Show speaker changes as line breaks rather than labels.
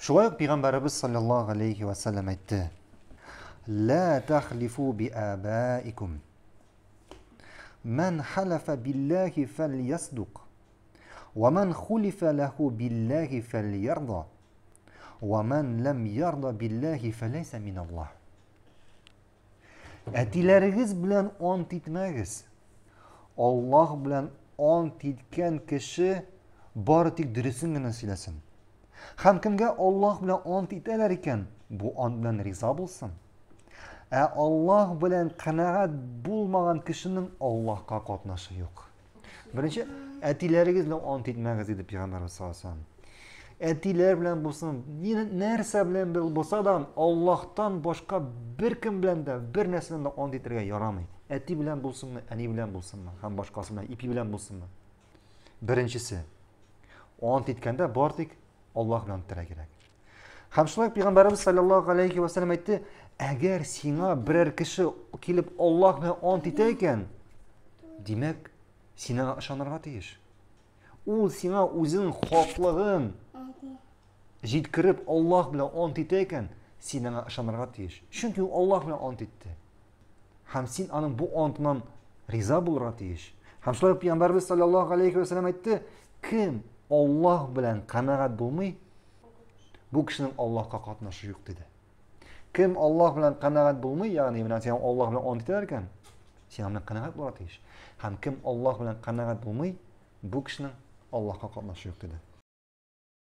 Шулай ук пәйгамбәребез саллаллаһу алейхи ва саллям әйтте: "Ла тахлифу би абаикум. Ман халафа биллахи фальясдук. Ва ман хулифа лаху биллахи фальярда. Ва ман лам ярда биллахи фалайса миналлаһ." Әтиләрегез белән ант итмәгез. Аллаһ белән ант иткән кеше бары тик дөресен генә сөйләсен. Һәм кемгә Аллаһ белән ант итәләр икән, бу ант белән риза булсын. Ә Аллаһ белән канәгать булмаган кешенең Аллаһка катнашы юк. Беренче, әтиләрегез белән ант итмәгез, диде Пәйгамбәрбез саллаллаһу алейһи Әтиләр белән булсын, нәрсә белән булса да, Аллаһтан башка беркем белән дә, бер нәрсә белән дә ант итәргә ярамый. Әти белән булсынмы, әни белән булсынмы, һәм башкасы белән, ипи белән булсынмы. Беренчесе, ант иткәндә бар тик Аллаһ белән итәргә кирәк. Һәм шулай Пәйгамбәребез саллаллаһу алейхи ва саллям әйтте, әгәр сиңа берәр кеше килеп Аллаһ белән ант итә икән, димәк, син аңа ышанырга тиеш. Ул сиңа үзенең хаклыгын җиткереп Аллаһ белән ант итә икән, син аңа ышанырга тиеш. Чөнки ул Аллаһ белән ант итте. Һәм син аның бу антыннан риза булырга тиеш. Һәм шулай ук Пәйгамбәребез саллаллаһу алейхи ва саллям әйтте, кем Аллаһ белән канәгать булмый, бу кешенең Аллаһка катнашы юк диде. Кем Аллаһ белән канәгать булмый, ягъни менә син Аллаһ белән ант итәләр икән, син аның канәгать булырга тиеш. Һәм кем Аллаһ белән канәгать булмый, бу кешенең Аллаһка катнашы юк диде.